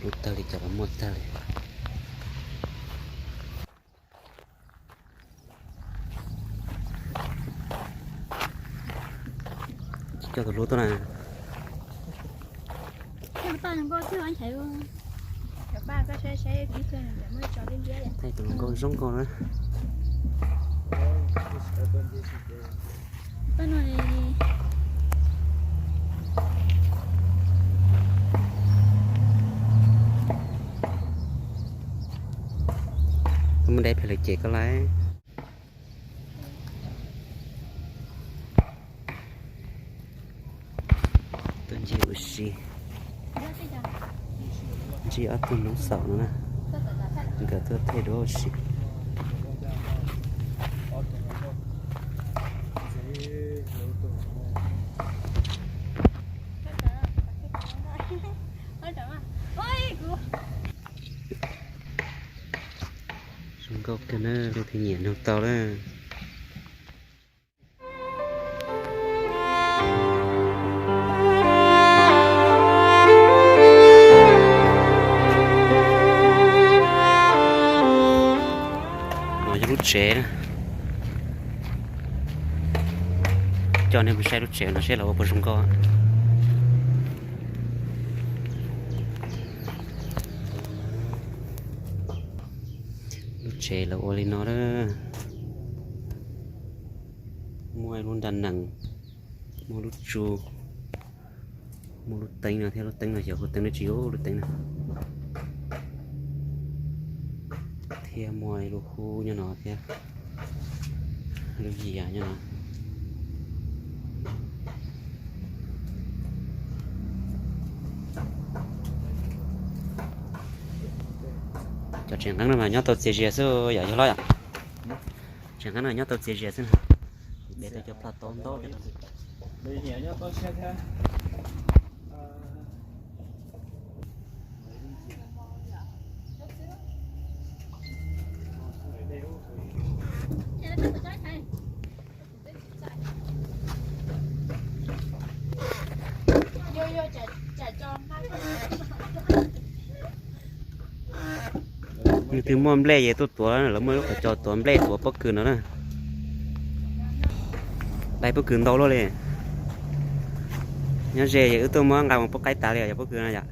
Lub tawg li cas los muaj tag li. Coj tus hlub tuaj na. Thaij tus hluas nkauj zoo nkauj na. Koj muaj dab phem lawm ces koj laiv. Tuaj ncig ua si, ntsib ob tug noob xaum no na, nkawd tuaj thaij duab ua si. Zoo nkauj kawg na, leej twg nyiam nug tau na. No yog lub tsev na. Coj nej mus saib lub tsev no seb lawv ua puas zoo nkauj. Lub tsev lawv ua li no na. Muaj lub nra nees, muaj lub tsu, muaj lub teeb no thiab. Lub teeb no xyov hu teeb dab tsi, lub teeb no. Thiab muaj lub hub nyob no thiab, lub yias nyob no. Cov tsev nqeeb no mas nyob tau txias zias xwb yom, yog los yom? Tsev nqeeb no nyob tau txias zias xwb na. Dev tau cov plhaub taub ntaub. Leej twg muaj nplej ces tuaj tuav, lawv muaj lub qhov cos tuav nplej tuav pob kws no na. Dai pob kws ntau luaj li. Nyob ze es wb tuaj muab nqa mus pub qaib tas li yog pob kws no yom.